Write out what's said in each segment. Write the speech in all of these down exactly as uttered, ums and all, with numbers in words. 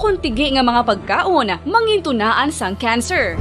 Kon tigi nga mga pagkaon mangintunaan sang cancer.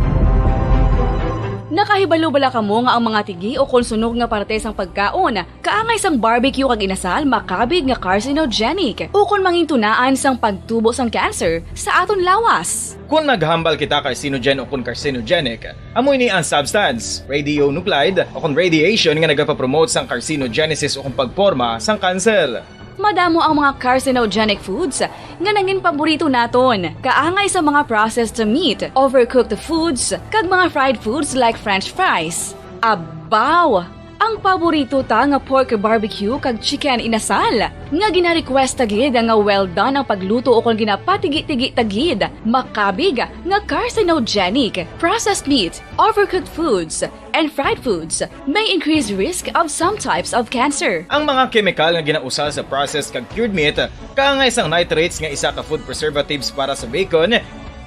Nakahibalo bala kamo nga ang mga tigi o kon sunog nga parte sang pagkaon kaangay sang barbecue kag inasal makabig nga carcinogenic o kon mangintunaan sang pagtubo sang cancer sa aton lawas? Kon naghambal kita carcinogen o kon carcinogenic, amo ini ang substance, radionuclide, o kon radiation nga nagapapromote sang carcinogenesis o kon pagporma sang kanser. Madamo ang mga carcinogenic foods nga nangin paborito naton, kaangay sa mga processed meat, overcooked foods, kag mga fried foods like french fries. Abaw! Ang paborito ta nga pork barbecue kag chicken inasal, nga gina-request ta gid nga well done ang pagluto ukon ginapatigi-tigi ta gid, makabig nga carcinogenic. Processed meat, overcooked foods, and fried foods may increase risk of some types of cancer. Ang mga kemikal nga ginausal sa processed kag cured meat, kaangay sang nitrates nga isa ka food preservatives para sa bacon,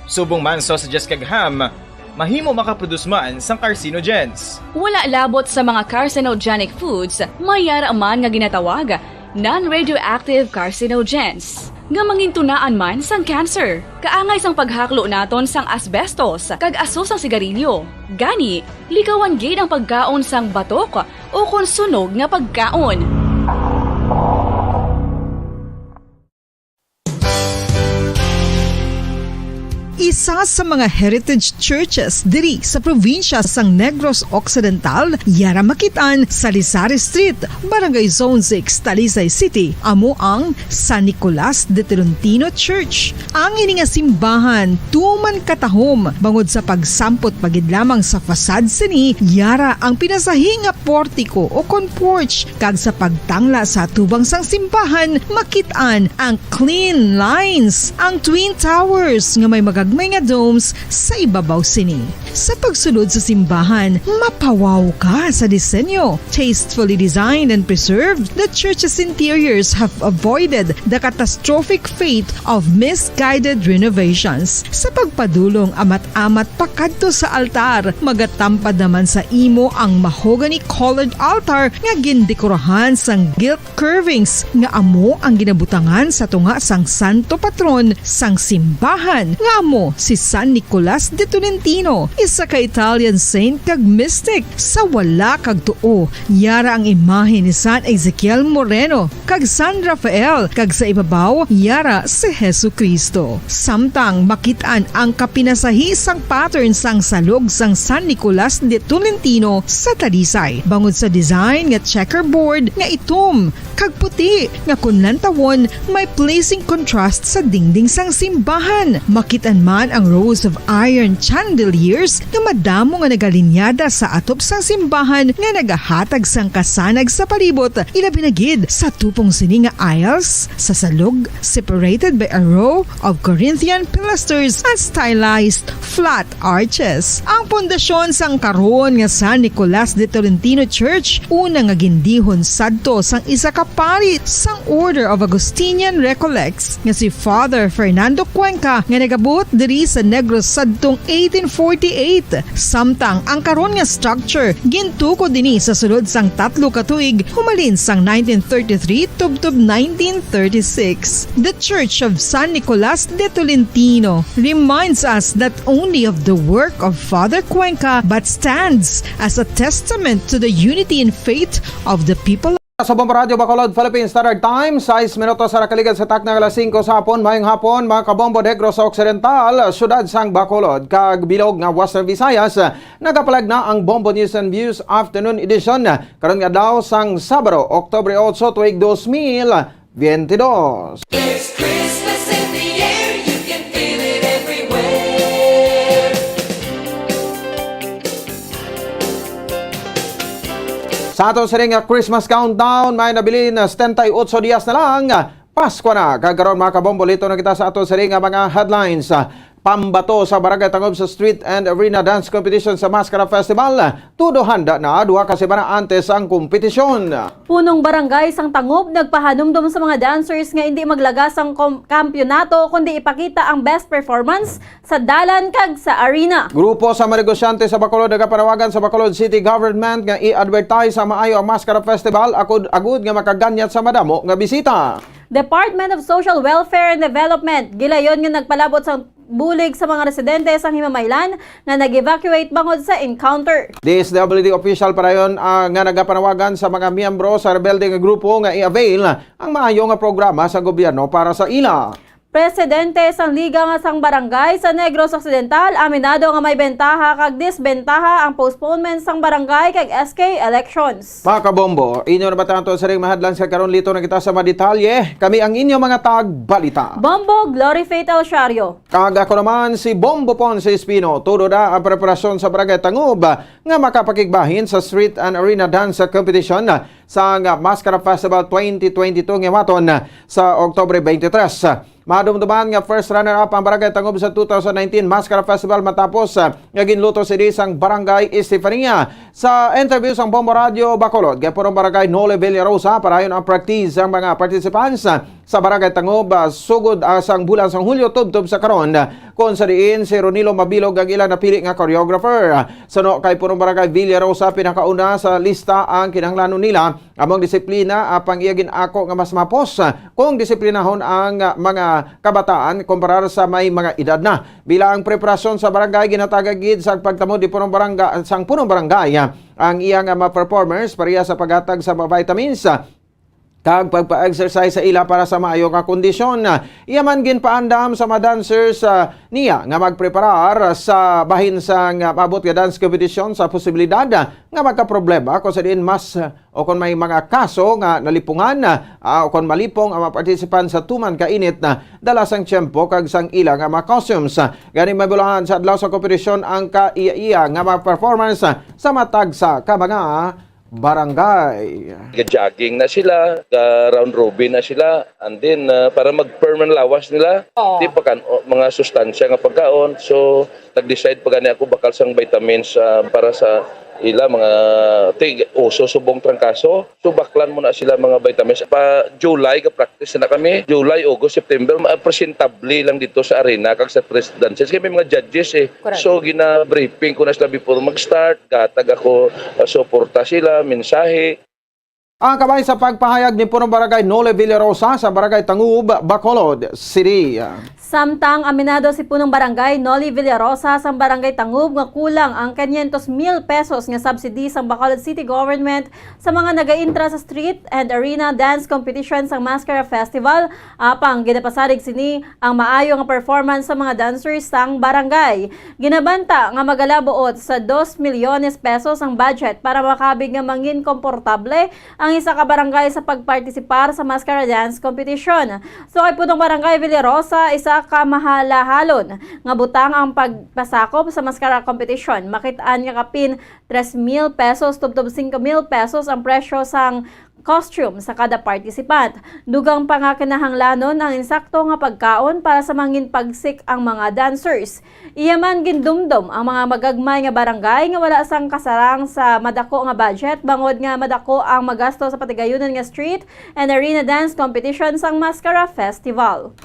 subong man sausages kag ham, mahimo makaproduce man sang carcinogens. Wala labot sa mga carcinogenic foods, may yara man nga ginatawag non-radioactive carcinogens, nga mangintunaan man sang cancer. Kaangay sang paghaklo naton sang asbestos kag aso sang sigarilyo. Gani, likawan gid ang pagkaon sang batok o kon sunog nga pagkaon. Isa sa mga heritage churches diri sa probinsya sang Negros Occidental, yara makit-an sa Lisari Street, Barangay Zone six, Talisay City, amo ang San Nicolas de Tolentino Church. Ang ini nga simbahan tuman katahom bangod sa pagsampot pa gid lamang sa fasad sini, yara ang pinasahi nga portiko o kon porch, kag sa pagtangla sa atubang sang simbahan, makit-an ang clean lines, ang twin towers nga may magagmay nga domes sa ibabaw sini. Sa pagsulod sa simbahan, mapawaw ka sa disenyo. Tastefully designed and preserved, the church's interiors have avoided the catastrophic fate of misguided renovations. Sa pagpadulong amat-amat pakadto sa altar, magatampad naman sa imo ang mahogany-colored altar nga gindekorahan sang gilt curvings nga amo ang ginabutangan sa tunga sang santo patron sang simbahan, nga amo si San Nicolas de Tolentino, isa ka Italian saint kag mystic. Sa wala kag tuo, yara ang imahe ni San Ezekiel Moreno kag San Rafael, kag sa ibabaw, yara si Jesu-Cristo. Samtang makit-an ang kapinasahi sang pattern sang salog sang San Nicolas de Tolentino sa Talisay, bangod sa design nga checkerboard nga itom kag puti nga kon lantawon may pleasing contrast sa dingding sang simbahan. Makit-an man ang rows of iron chandeliers nga madamo nga nagalinyada sa atop sang simbahan nga nagahatag sang kasanag sa palibot, ilabi na gid sa tupong sini nga aisles sa salog, separated by a row of Corinthian pilasters and stylized flat arches. Ang pundasyon sang karon nga San Nicolas de Tolentino Church, una nga gindihon sadto sang isa ka pari sang Order of Augustinian Recollects nga si Father Fernando Cuenca, nga nagabuot diri sa Negros sadtong eighteen forty-eight. Samtang ang karon nga structure gintukod ini sa sulod sang tatlo ka tuig humalin sang nineteen thirty-three tubtob nineteen thirty-six. The Church of San Nicolas de Tolentino reminds us not only of the work of Father Cuenca but stands as a testament to the unity in faith of the people. Sa Bombo Radio Bacolod, Philippine Standard Time, sais minutos sa nakaligad sa takna nga alas singko sa hapon. Mayong hapon, mga kabombo, Negros Occidental, siyudad sang Bacolod, kag bilog nga Western Visayas. Nagapalag na ang Bombo News and Views Afternoon Edition karon nga adlaw sang Sabado, Oktubre otso, tuig dos mil biyente dos. There's Christmas in the air, you can feel it everywhere. Sa ato sini nga Christmas countdown, may nabilin na setenta y ocho dias na lang. Pasko na. Kag karon, mga kabombo, lito na kita sa ato sini nga mga headlines. Pambato sa Barangay Tangob sa Street and Arena Dance Competition sa Mascara Festival. Todo handa na duha ka semana antes ang kompetisyon. Punong barangay sang Tangob nagpahanumdom sa mga dancers nga indi maglaga sang kom-, kampyonato, kundi ipakita ang best performance sa dalan kag sa arena. Grupo sa mga negosyante sa Bacolod nagapanawagan sa Bacolod City Government nga i-advertise sa maayo ang Mascara Festival, agud, agud nga makaganyat sa madamo nga bisita. Department of Social Welfare and Development, gilayon nga nagpalabot sang bulig sa mga residente sang Himamaylan nga nag-evacuate bangod sa encounter. D S W D official padayon, ah, nga nagapanawagan sa mga miyembro sa rebelde nga grupo nga i-avail ang maayo nga programa sa gobyerno para sa ila. Presidente sang Liga nga sang Barangay sa Negros Occidental aminado nga may bentaha kag disbentaha ang postponement sang barangay kag S K elections. Mga kabombo, inyo na ba tanto siring mahadlan sa karon? Lito na kita sa mga detalye. Kami ang inyo mga tagbalita. Bombo Glory Faith Alciario. Kag ako naman si Bombo Ponce Espino. Tudo na ang preparasyon sa Barangay Tangub nga makapakigbahin sa Street and Arena Dance Competition sang Maskara Festival twenty twenty-two nga iwaton sa Oktubre twenty-three. Madumduman nga first runner-up ang Barangay Tangub sa two thousand nineteen Maskara Festival matapos, ah, nga ginluto sini sang Barangay Estefania. Sa interview sang Bombo Radio Bacolod kay Punong Barangay Noli Villarosa, parayon ang practice sang mga participants, ah, sa Barangay Tangub, ah, sugod, ah, sang bulan sang Hulyo tubtob sa karon, ah, kung sa diin si Ronilo Mabilog ang ilang napili nga choreographer. Suno kay Punong Barangay Villarosa, pinakauna sa lista ang kinahanglanon nila among disiplina, apang iya gin-ako nga mas mapos, ah, kung disiplinahon ang, ah, mga kabataan kumparar sa may mga edad na. Bilang preparasyon sa barangay, ginhatagan gid sa pagtamod ni punong barangay, sang punong barangay, ah, ang iya nga mga performers pareha sa paghatag sa mga vitamins, ah, kag pagpa-exercise sa ila para sa maayo nga kondisyon. Iya man ginpaandam sa mga dancers, ah, niya nga magpreparar sa bahin sang, ah, maabot nga dance competition sa posibilidad, ah, nga magkaproblema kung sa diin mas, ah, o kon may mga kaso nga nalipungan, ah, o kon malipong ang mga participant sa tuman ka init na dala sang tiyempo kag sang ila nga mga costumes. Gani, mabulahan sa adlaw sa kompetisyon ang kaiya-iya nga mga performance sa matag sa ka mga barangay. Ga-jogging na sila, ga-round robin na sila, and then, ah, para mag-firm ang lawas nila, Oo. Di pa kan o, mga sustansya nga pagkaon. So, nag-decide pa gani ako bakal sang vitamins, ah, para sa ila, mga tig uso subong trangkaso. So, baklan mo na sila mga vitamins. Pa July, ga-practice na kami. July, August, September, ma-, presentable lang dito sa arena kag sa presidential. Kay may mga judges, eh. Correct. So, gina-briefing ko na sila before mag-start. Gatag ako, ah, suporta sila, mensahe. Ang kabay sa pagpahayag ni Punong Barangay Noli Villarosa sa Barangay Tangub, Bacolod City. Samtang aminado si Punong Barangay Noli Villarosa sa Barangay Tangub nga kulang ang quinientos mil pesos nga subsidy sang Bacolod City Government sa mga nagaintra sa Street and Arena Dance Competition sang Maskara Festival, apang ginapasarig sini ang maayo nga performance sa mga dancers sang barangay. Ginabanta nga magalabuot sa dos milyones pesos ang budget para makabig nga mangin komportable ang isa ka barangay sa pagpartisipar sa Maskara Dance Competition. So, kay Punong Barangay Villarosa, isa ka mahalahalon nga butang ang pagpasakop sa Maskara Competition. Makit-an nga kapin tres mil pesos tubtob singko mil pesos ang presyo sang costume sa kada participant. Dugang pa nga kinahanglanon ang insakto nga pagkaon para sa mangin pagsik ang mga dancers. Iya man gindumdom ang mga magagmay nga barangay nga wala sang kasarang sa madako nga budget bangod nga madako ang magasto sa patigayunan nga street and arena dance competition sang Maskara Festival.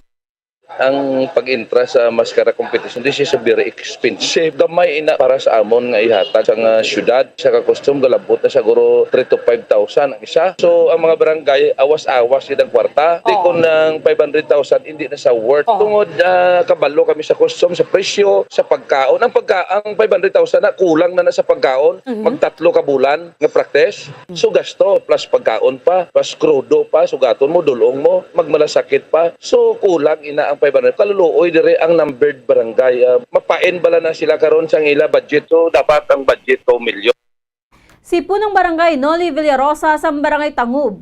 Ang pag-intra sa Maskara competition, this is a very expensive. Gamay ina para sa amon nga ihatag sa nga syudad, sa ka-custom galabot na siguro three to five thousand ang isa. So, ang mga barangay, awas-awas gid ang kwarta. Di Oo. Kun ang five hundred thousand, hindi na sa worth. Oo. Tungod, ah, kabalo kami sa custom, sa presyo, sa pagkaon. Ang pagka-, ang five hundred thousand na kulang na na sa pagkaon. Mhm. Magtatlo ka bulan nga practice. So, gasto, plus pagkaon pa, plus krudo pa, sugaton mo, dulong mo, magmalasakit pa. So, kulang ina ang five hundred. Kaluluoy dire ang numbered barangay. Ah, mapain bala na sila karon sa ila budget. So, dapat ang budget two milyon. Si Punong Barangay Noli Villarosa sa Barangay Tangub.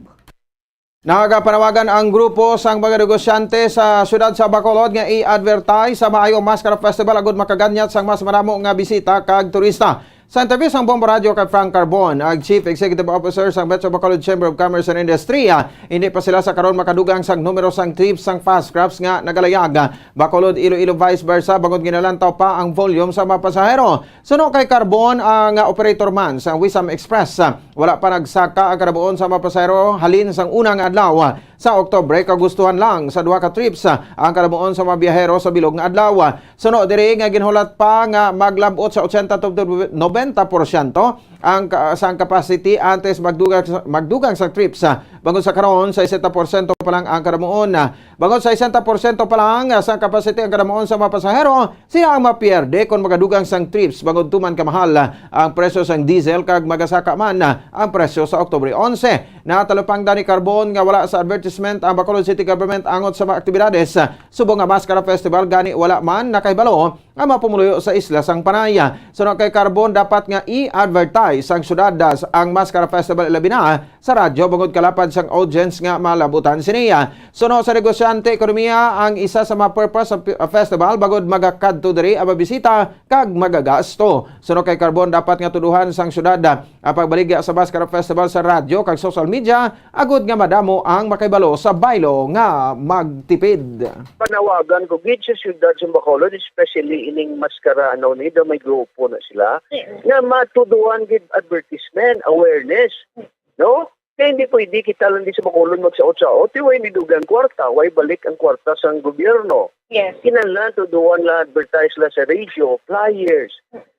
Nagapanawagan ang grupo sang mga negosyante sa siyudad sa Bacolod nga i-advertise sa maayo ang Maskara Festival agud makaganyat sang mas madamo nga bisita kag turista. Sa interview sang Bombo Radio kay Frank Carbon, ang Chief Executive Officer sang Metro Bacolod Chamber of Commerce and Industry, ah, hindi pa sila sa karon makadugang sang numero sang trips sang fast crafts nga nagalayag, ah, Bacolod, Iloilo, vice versa, bangod ginalantaw pa ang volume sa mga pasahero. Suno kay Carbon, ang, ah, operator man sa Wisam Express, ah, wala pa nagsaka ang kalabuon sa mga pasahero halin sang una nga adlaw, ah, Sa Oktubre, kagustuhan lang sa duha ka trips, ah, ang kadamuon sa mga biyahero sa bilog nga adlaw. Suno diri nga ginhulat pa nga maglab-ot sa ochenta to nobenta porsyento ang ka-, sang capacity antes magdugang, magdugang sa trips. Bangod sa karon, sesenta porsyento pa lang ang kadamuon. Bangod sa sesenta porsyento pa lang, ah, sang capacity ang kadamuon sa mga pasahero, sila ang mapierde kon magadugang sang trips bangod tuman kamahal, ah, ang presyo sang diesel kag magasaka man, ah, ang presyo sa Oktubre onse. Natalupangdan ni Carbon nga wala sa advertisement ang Bacolod City Government angot sa mga aktibidades, ah, subong nga Mascara Festival, gani wala man nakahibalo nga mapumuluyo sa isla sang Panay. Suno kay Carbon, dapat nga i-advertise sang syudad, ah, ang Mascara Festival, ilabi na sa radyo, bangod kalapad sang audience nga malabutan sini. Suno sa negosyante ekonomiya, ang isa sa mga purpose sa pi-, festival bangod magakadto diri ang mabisita kag magagasto. Suno kay Carbon, dapat nga tuduhan sang syudad ang pagbaligya sa Mascara Festival sa radyo kag social media agud nga madamo ang makahibalo sa baylo nga magtipid. Panawagan ko gid sa siyudad sa Bacolod, especially ining Mascara, ano, ni daw may grupo na sila, nga matuduan gid advertisement, awareness, no? Kaya hindi pwede kita lang di sa Bacolod magsaot-saot, eh, way ni dugang kwarta, way balik ang kwarta sang gobyerno. Yes. Kinahanglan tuduan la, advertise la sa radio, flyers,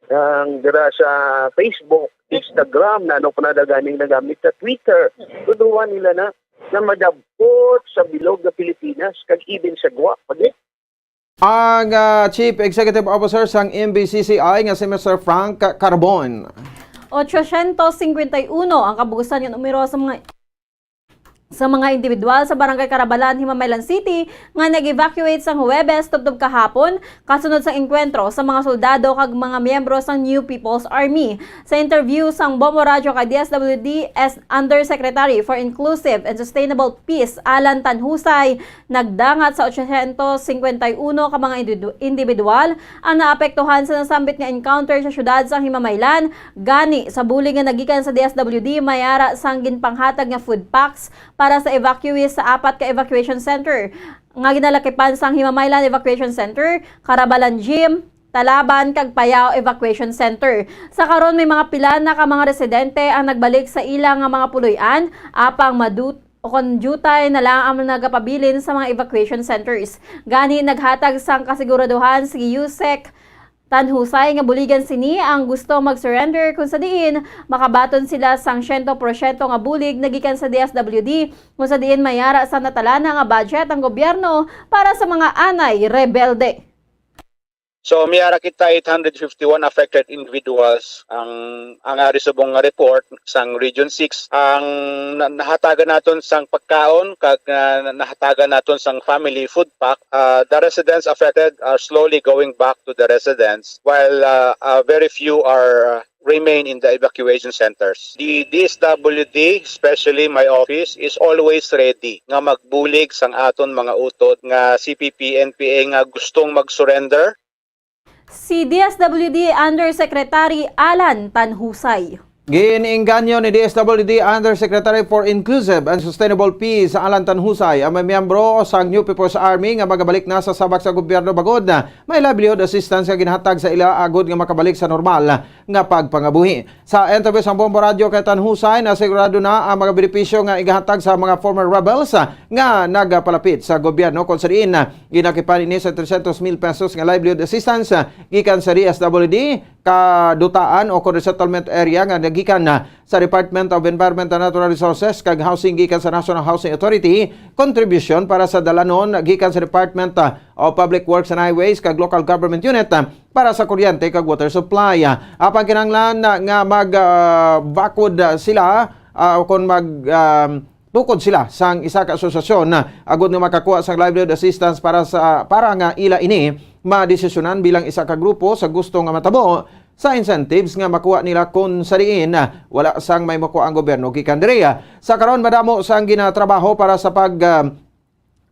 ang dira sa Facebook, Instagram, na ano pa na ganing nagamit sa Twitter. Tuduan nila na, na madabot sa bilog nga Pilipinas, kag even sa gwa, pag Ang, ah, Chief Executive Officer sang M B C C I nga si Mister Frank Carbon. Ochocientos cincuenta y uno ang kabugusan nga numero sa mga, sa mga individual sa Barangay Carabalan, Himamaylan City, nga nag-evacuate sang Huwebes tubtob kahapon, kasunod sang engkwentro sa mga soldado kag mga miyembro sang New People's Army. Sa interview sang Bombo Radyo kay D S W D S Undersecretary for Inclusive and Sustainable Peace, Alan Tanhusay, nagdangat sa ochocientos cincuenta y uno ka mga individu-, individual ang naapektuhan sa nasambit nga encounter sa siyudad sang Himamaylan. Gani, sa bulig nga nagikan sa D S W D, may ara sang ginpanghatag nga food packs para sa evacuees sa apat ka evacuation center nga ginalakipan sang Himamaylan Evacuation Center, Carabalan Gym, Talaban kag Payao Evacuation Center. Sa karon, may mga pila na ka mga residente ang nagbalik sa ila nga mga puloy-an, apang madut-, o kon diutay na lang ang nagapabilin sa mga evacuation centers. Gani, naghatag sang kasiguraduhan si Yusek Tanhusay nga buligan sini ang gusto mag-surrender, kung sa diin makabaton sila sang siyento porsyento nga bulig nagikan sa D S W D, kung sa diin may ara sa natalana nga budget ang gobyerno para sa mga anay rebelde. So, may ara kita eight hundred fifty-one affected individuals. Ang, ang ari subong nga report sang Region six, ang na-, nahatagan naton sang pagkaon kag, ah, nahatagan naton sang family food pack. Ah, the residents affected are slowly going back to the residents, while, ah, ah, very few are, ah, remain in the evacuation centers. The D S W D, especially my office, is always ready nga magbulig sang aton mga utod nga C P P N P A nga gustong mag-surrender. Si D S W D Undersecretary Alan Tanhusay. Gin-inganyo ni D S W D Undersecretary for Inclusive and Sustainable Peace, Alan Tanhusay, ang mga miyembro sang New People's Army nga magabalik na sa sabak sa gobyerno bangod may livelihood assistance nga ginhatag sa ila agud nga makabalik sa normal nga pagpangabuhi. Sa interview sa Bombo Radyo kay Tanhusay, nasigurado na ang mga benepisyo nga igahatag sa mga former rebels, ah, nga nagapalapit sa gobyerno, kung sa diin, ah, ginakipan ini sa trescientos mil pesos nga livelihood assistance, ah, gikan sa D S W D, kadutaan o kon resettlement area nga nagikan, ah, sa Department of Environment and Natural Resources kag Housing gikan sa National Housing Authority, contribution para sa dalanon gikan sa Department, ah, of Public Works and Highways kag local government unit, ah, para sa kuryente kag water supply. Ah, apang kinahanglan na nga mag, ah, bakod, ah, sila, ah, o kon mag, ah, tukod sila sang isa ka asosasyon, ah, agud nga makakuha sang livelihood assistance para sa, para nga ila ini madesisyonan bilang isa ka grupo sa gusto nga matabo sa incentives nga makuha nila, kung sa diin, ah, wala sang may makuha ang gobyerno gikan diri. Ah, sa karon, madamo sang ginatrabaho para sa pag, ah,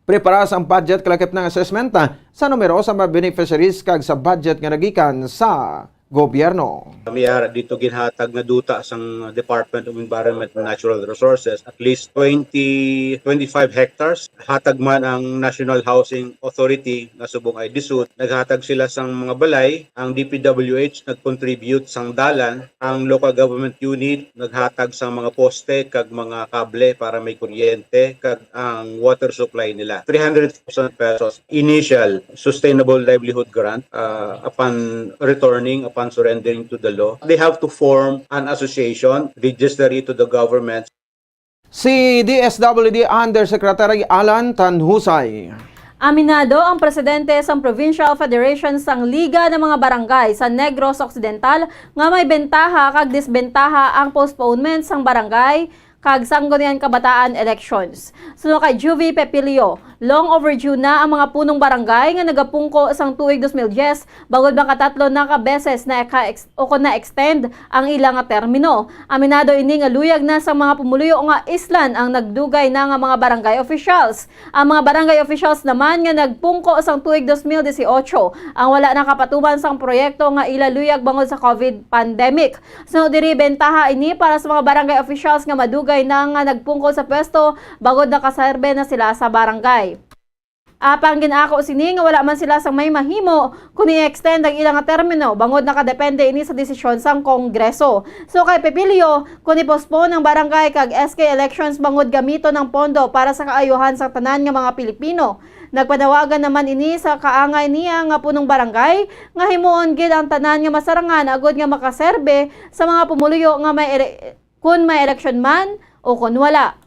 prepara sang budget kalakip ng assessment, ah, sa numero sa mga beneficiaries kag sa budget nga nagikan sa gobyerno. May ara dito ginhatag nga duta sang Department of Environment and Natural Resources, at least twenty, twenty-five hectares. Hatag man ang National Housing Authority nga subong ay DESUD, naghatag sila sang mga balay, ang D P W H nag-contribute sang dalan, ang local government unit naghatag sang mga poste kag mga kable para may kuryente, kag ang water supply nila. Three hundred thousand pesos initial sustainable livelihood grant, ah, upon returning, upon surrendering to the law. They have to form an association, register it to the government. Si D S W D Undersecretary Alan Tanhusay. Aminado ang presidente sang Provincial Federation sang Liga ng mga Barangay sa Negros Occidental nga may bentaha kag disbentaha ang postponement sang barangay kag Sangguniang Kabataan elections. Suno kay Juvie Pepilio, long overdue na ang mga punong barangay nga nagapungko sang tuig dos mil diyes, bangod makatatlo na ka beses na ka-ex-, o kon na-extend ang ila nga termino. Aminado ini nga luyag na sang mga pumuluyo nga islan ang nagdugay na nga mga barangay officials. Ang mga barangay officials naman nga nagpungko sang tuig dos mil dieciocho ang wala nakapatuman sang proyekto nga ila luyag bangod sa COVID pandemic. Suno diri, bentaha ini para sa mga barangay officials nga madugay na nga nagpungko sa pwesto bangod nakaserbe na sila sa barangay. Apang gin-ako sini nga wala man sila sang may mahimo kon i-extend ang ila nga termino, bangod nakadepende ini sa desisyon sang Kongreso. So kay Pepilio, kon i-postpone ang barangay kag S K elections bangod gamiton ang pondo para sa kaayuhan sang tanan nga mga Pilipino. Nagpanawagan naman ini sa kaangay niya nga punong barangay nga himuon gid ang tanan nga masarangan agud nga makaserbe sa mga pumuluyo nga may ele-, kun may eleksyon man o kun wala.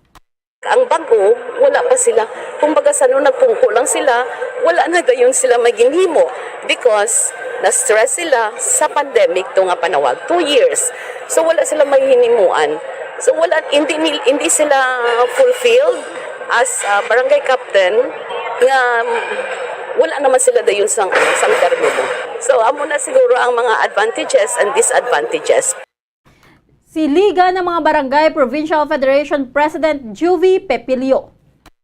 Ang bag-o, wala pa sila. Kumbaga, sa nung nagpungko lang sila, wala na dayon sila may ginhimo because na-stress sila sa pandemic to nga panawag, two years. So, wala sila may hinimuan. So, wala, hindi nil-, hindi sila fulfilled as, ah, barangay captain nga wala naman sila dayon sang, ano, sang termino. So, amo na siguro ang mga advantages and disadvantages. Si Liga ng mga Barangay Provincial Federation President Juvie Pepilio.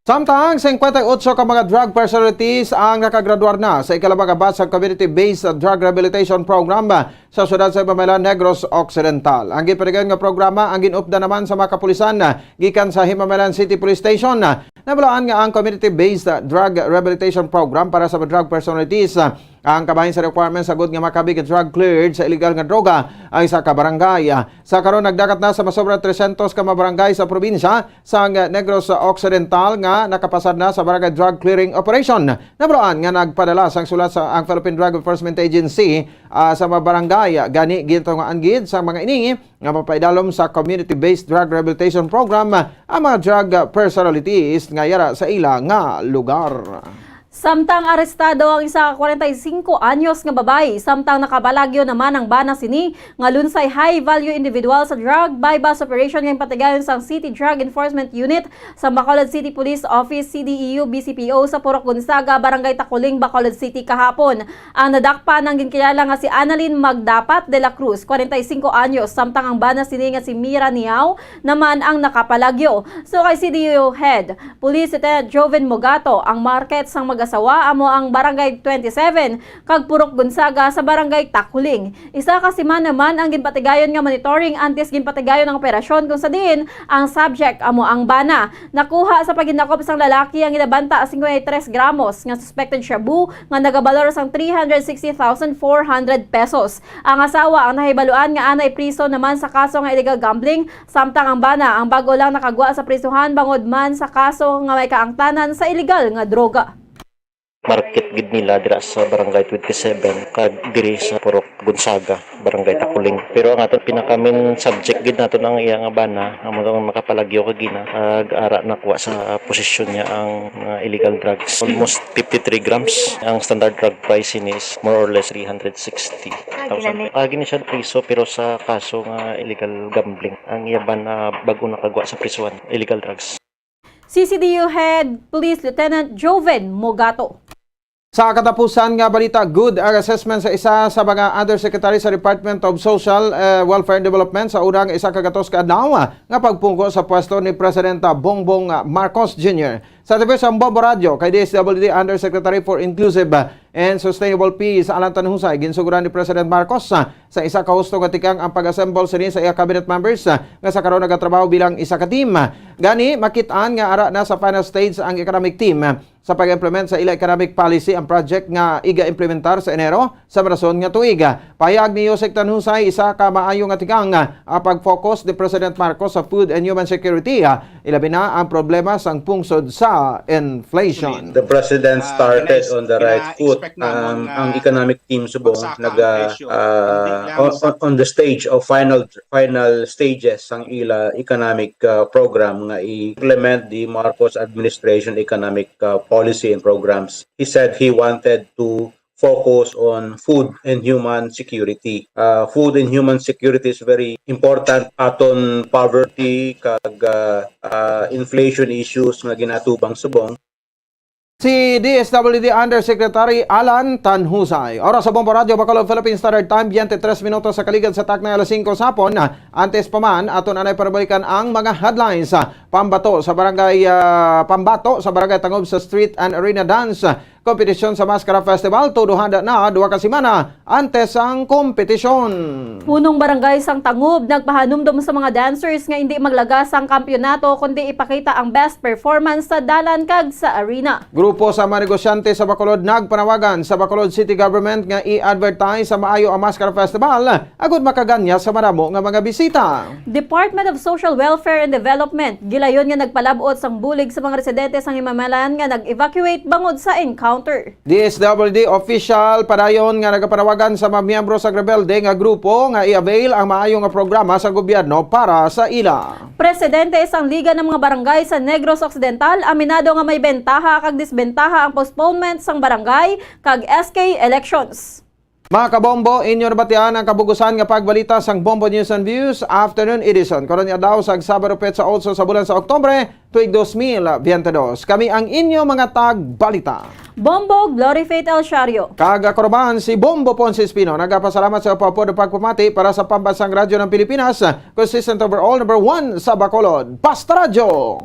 Samtang singkwenta y otso ka mga drug personalities ang nakagraduar na sa ikalaba nga batch sa Community-Based Drug Rehabilitation Program sa siyudad sa Himamaylan, Negros Occidental. Ang ginpatigayon nga programa ang gin-upda naman sa mga kapulisan gikan sa Himamaylan City Police Station. Nabalaan nga ang Community-Based Drug Rehabilitation Program para sa mga drug personalities ang kabahin sa requirements agud nga makabig drug cleared sa illegal nga droga ang isa ka barangay. Sa karon, nagdagat na sa masobra trescientos ka mga barangay sa probinsya sang Negros Occidental nga nakapasad na sa barangay drug clearing operation. Nabalaan nga nagpadala sang sulat sa ang Philippine Drug Enforcement Agency, ah, sa mga barangay. Gani, gintungaan gid sa mga ini nga mapaidalom sa Community-Based Drug Rehabilitation Program ang mga drug personalities nga yara sa ila nga lugar. Samtang arestado ang isa ka kwarenta y singko anyos nga babayi, samtang nakapalagyo naman ang bana sini nga lunsay high-value individual sa drug buy-bust operation nga ginpatigayon sang City Drug Enforcement Unit sa Bacolod City Police Office, C D E U, B C P O sa Purok Gonzaga, Barangay Taculing, Bacolod City kahapon. Ang nadakpan ang ginkilala nga si Annalyn Magdapat de la Cruz, kwarenta y singko anyos, samtang ang bana sini nga si Mira Niao naman ang nakapalagyo. So kay C D E U Head Police Lieutenant Joven Mogato, ang market sang mag-asawa amo ang Barangay twenty-seven kag Purok Gonzaga sa Barangay Taculing. Isa ka semana man ang ginpatigayon nga monitoring antes ginpatigayon ang operasyon, kung sa diin ang subject amo ang bana. Nakuha sa paghinakop sang lalaki ang ginabanta singkwenta y tres gramos nga suspected shabu nga nagabalor sang three hundred sixty thousand four hundred pesos. Ang asawa ang nahibaluan nga anay priso naman sa kaso nga illegal gambling, samtang ang bana ang bag-o lang nakagwa sa prisuhan bangod man sa kaso nga may kaangtanan sa illegal nga droga. Market gid nila dira sa Barangay twenty-seven kag diri sa Purok Gonzaga, Barangay Taculing. Pero ang aton pinaka-main subject gid naton ang iya nga bana, amo ang makapalagyo kagina, ag ara nakuha sa posisyon niya ang mga illegal drugs. Almost fifty-three grams. Ang standard drug price ini is more or less three hundred sixty thousand. Ah, gani siya priso, pero sa kaso nga illegal gambling, ang iya bana bag-o nakagwa sa prisuhan, illegal drugs. C C D U Head Police Lieutenant Joven Mogato. Sa katapusan nga balita, good ang assessment sa isa sa mga undersecretary sa Department of Social, eh, Welfare and Development sa una nga isa ka gatos ka adlaw nga pagpungko sa pwesto ni Presidenta Bongbong Marcos Junior. Sa tibis sang Bombo Radyo kay D S W D Undersecretary for Inclusive and Sustainable Peace, Alan Tanhusay, ginsuguran ni President Marcos sa, sa isa ka husto nga tikang ang pag-assemble sini sa iya cabinet members, ah, nga sa karon nagatrabaho bilang isa ka team. Gani, makit-an nga ara na sa final stage ang economic team. Sa pag-implement sa ila economic policy ang project nga iga-implementar sa Enero sa marason nga tuig. Pahayag ni Yusek Tanhusay, isa ka maayo nga tikang, ah, ang pag-focus ni President Marcos sa food and human security, ah, ilabi na ang problema sang pungsod sa inflation. The President started on the right foot. Um, ang economic team subong naga, uh, on, on the stage of final final stages sang ila economic, uh, program nga i-implement the Marcos administration economic, uh, policy and programs. He said he wanted to focus on food and human security. Uh, food and human security is very important aton poverty kag, uh, uh, inflation issues nga ginatubang subong. Si D S W D Undersecretary Alan Tanhusay. Oras sa Bombo Radyo Bacolod, Philippine Standard Time, twenty-three minutos sa kaligad sa takna alas singko sa hapon. Antes pa man, aton anay panabalikan ang mga headlines. Pambato sa barangay, ah, pambato sa barangay Tangob sa Street and Arena Dance Competition sa Maskara Festival, todo handa na, duha ka semana antes ang kompetisyon. Punong barangay sang Tangob nagpahanumdom sa mga dancers nga indi maglaga sang kampyonato, kundi ipakita ang best performance sa dalan kag sa arena. Grupo sa mga negosyante sa Bacolod nagpanawagan sa Bacolod City Government nga i-advertise sa maayo ang Maskara Festival agud makaganya sa madamo nga mga bisita. Department of Social Welfare and Development gilayon nga nagpalab-ot sang bulig sa mga residente sang Himamaylan nga nag-evacuate bangod sa encounter. D S W D official padayon nga nagapanawagan sa mga miyembro sang rebelde nga grupo nga i-avail ang maayo nga programa sa gobyerno para sa ila. Presidente sang Liga ng mga Barangay sa Negros Occidental aminado nga may bentaha kag disbentaha ang postponement sang barangay kag S K elections. Mga kabombo, inyo nabatian ang kabug-usan nga pagbalita sang Bombo News and Views Afternoon Edition. Karon nga adlaw sa Sabado, petsa otso sa bulan sa Oktubre, tuig dos mil biyente dos. Kami ang inyo mga tagbalita. Bombo, Glory Faith El Shario. Kag ako naman si Bombo Ponce Espino. Nagapasalamat sa pagpapod ug pagpamati para sa Pambansang Radyo ng Pilipinas, consistent overall, number one sa Bacolod. Basta Radyo!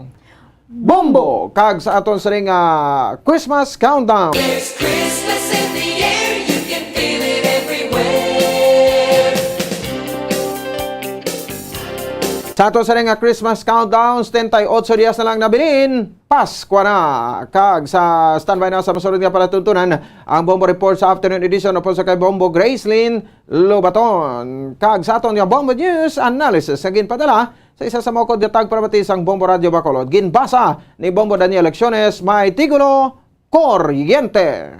Bombo! Kag sa aton sining, ah, Christmas countdown. There's Christmas in the air, you can feel it everywhere. Sa aton sining nga Christmas countdown, setenta y ocho dias na lang nabilin, Paskwa na. Kag sa standby na sa masunod nga palatuntunan, ang Bombo Report sa afternoon edition upod sa kay Bombo Gracelyn Lobaton. Kag sa aton nga Bombo News Analysis nga ginpadala sa isa sa maukod nga tagpamati sang Bombo Radyo Bacolod, ginbasa ni Bombo Daniel Lecciones, may titulo, Kuryente.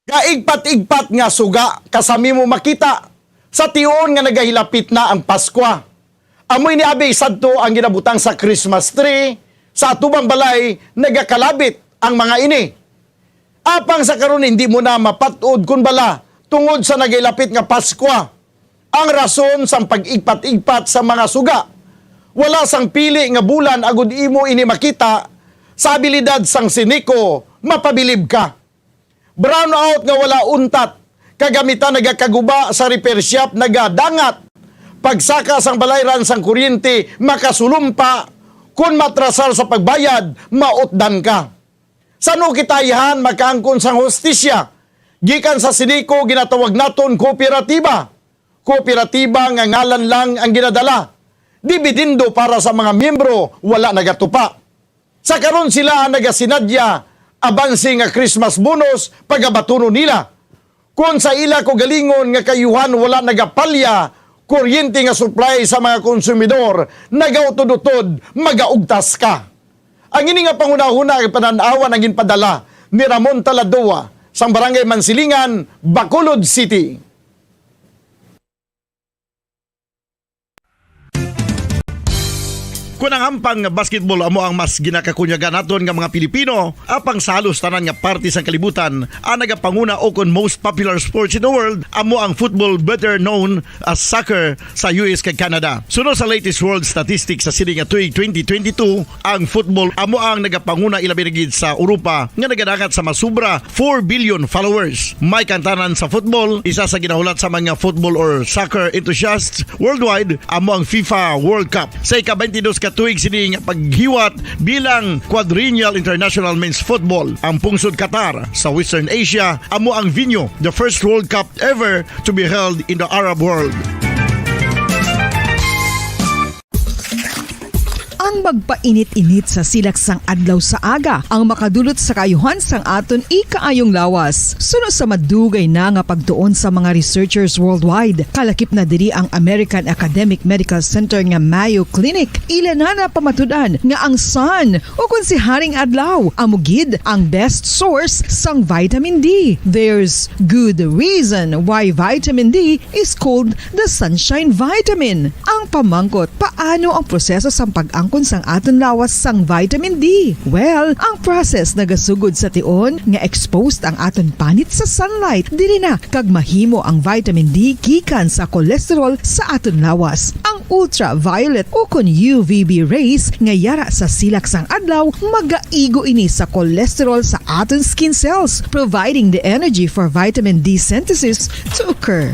Kaigpat-igpat nga suga, kasami mo makita sa tion nga nagahilapit na ang Paskwa. Amo ini abi sadto ang ginabutang sa Christmas tree, sa atubang balay nagakalabit ang mga ini. Apang sa karon, hindi mo na mapat-od kon bala tungod sa nagahilapit nga Paskwa. Ang rason sang pag-igpat-igpat sa mga suga, wala sang pili nga bulan agud imo ini makita. Sa abilidad sang Seneco, mapabilib ka. Brownout nga wala untat, kagamitan nagakaguba sa repair shop nagadangat. Pagsaka sang balayran sang kuryente makasulumpa, kon matrasar sa pagbayad, mautdan ka. San-o kita ayhan makaangkon sang hustisya? Gikan sa Seneco, ginatawag naton kooperatiba. Kooperatiba nga ngalan lang ang ginadala. Dibidendo para sa mga miyembro, wala nagatupa. Sa karon sila ang nagasinadya, abanse nga Christmas bonus, pagabatunon nila. Kon sa ila kaugalingon nga kaayuhan wala nagapalya, kuryente nga supply sa mga konsumidor, nagautod-utod, magaugtas ka. Ang ini nga panghunahuna nga panan-awan ang ginpadala ni Ramon Taladoa sang Barangay Mansilingan, Bacolod City. Kon ang hampang nga basketball amo ang mas ginakakunyagan naton nga mga Pilipino, apang sa halos tanan nga parte sang kalibutan, ang nagapanguna o kon most popular sports in the world amo ang football, better known as soccer, sa U S kag Canada. Suno sa latest world statistics sa sini nga tuig twenty twenty-two, ang football amo ang nagapanguna, ilabi na gid sa Europa nga nagadangat sa masubra four billion followers. May kantanan sa football, isa sa ginahulat sa mga football or soccer enthusiasts worldwide amo ang FIFA World Cup. Sa ika-twenty-dos ka tuig sini nga paghiwat bilang Quadrennial International Men's Football, ang pungsod Qatar sa Western Asia amo ang venue, the first World Cup ever to be held in the Arab world. Ang magpainit-init sa silak sang adlaw sa aga ang makadulot sa kaayuhan sang aton ikaayong lawas. Suno sa madugay na nga pagtuon sa mga researchers worldwide, kalakip na diri ang American Academic Medical Center nga Mayo Clinic, ila na napamatud-an nga ang sun, o kon si Haring Adlaw, amo gid ang best source sang vitamin D. There's good reason why vitamin D is called the sunshine vitamin. Ang pamangkot, paano ang proseso sang pag-angkon sang aton lawas sang vitamin D? Well, ang process nagasugod sa tion nga exposed ang aton panit sa sunlight, diri na kag mahimo ang vitamin D gikan sa cholesterol sa aton lawas. Ang ultraviolet o kon U V B rays nga yara sa silak sang adlaw magaigo ini sa cholesterol sa aton skin cells, providing the energy for vitamin D synthesis to occur.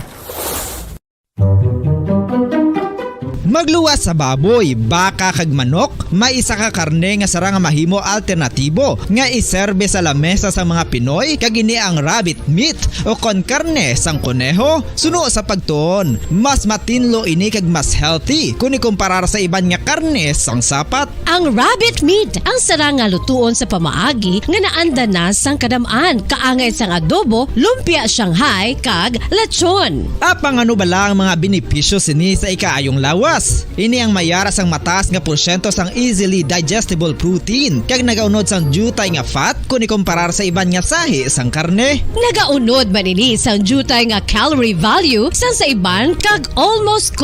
Magluwas sa baboy, baka kag manok, may isa ka karne nga sarang nga mahimo alternatibo nga iserbe sa lamesa sang mga Pinoy, kag ini ang rabbit meat o kon karne sang koneho. Suno sa pagtuon, mas matinlo ini kag mas healthy kon ikumparar sa iban nga karne sang sapat. Ang rabbit meat ang sarang nga lutuon sa pamaagi nga naanda na sang kadam-an, kaangay sang adobo, lumpia Shanghai, kag lechon. Apang ano bala ang mga benepisyo sini sa ikaayong lawas? Ini ang mayara sang mataas nga porsyento sang easily digestible protein kag nagaunod sang diutay nga fat kon ikumparar sa iban nga sahi sang karne. Nagaunod man ini sang diutay nga calorie value sang sa iban kag almost